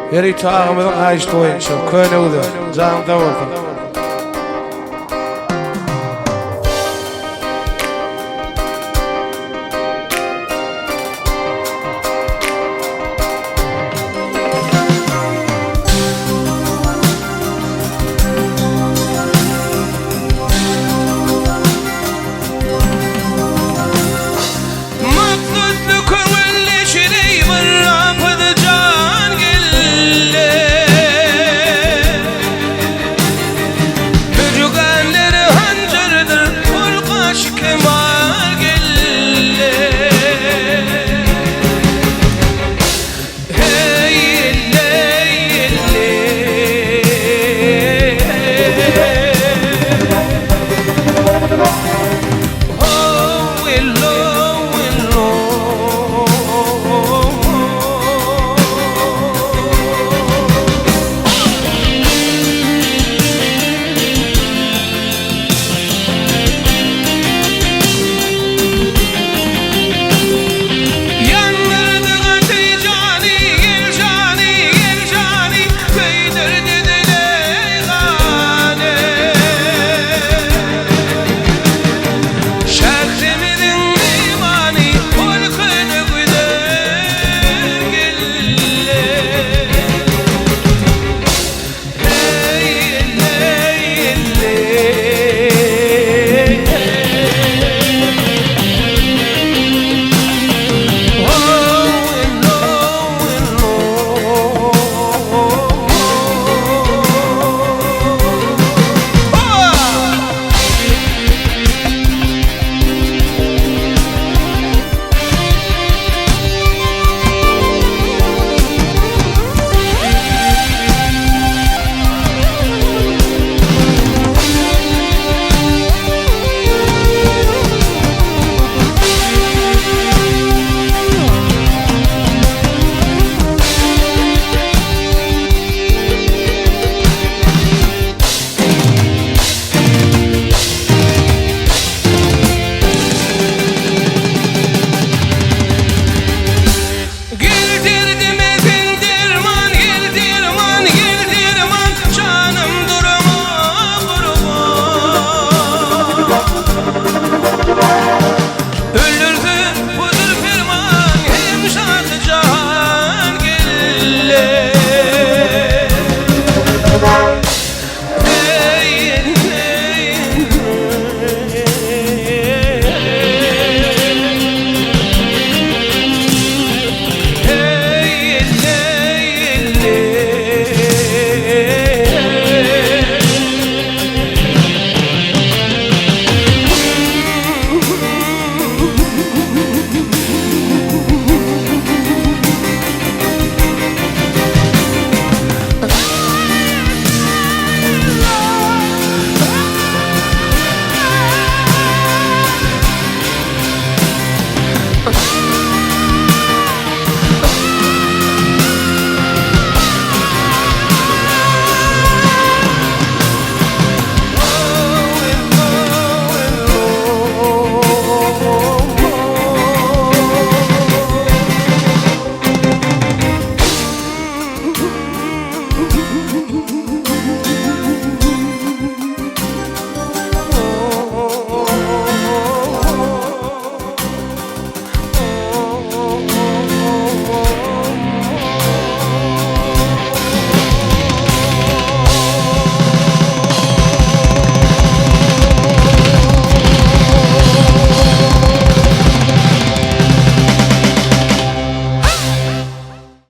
Ýörite agamyzyň haýyşty boýunça Köne güzel. Janyň sag bolsun. Maksatly köňülli şireý bir hapyz jan geldi. Müjganleri hanjardyr, ol gaş kemal geldi. Hey ille ille. Şährimiziň mymany ol köne güzel gelle. Hey elle elle. Oh ello ello. Gel derdime sen derman, gel derman, gel derman, Janym durma gurban. Öldürse budur ferman, hem şahy jahan gelle. Hey, hey, hey, hey.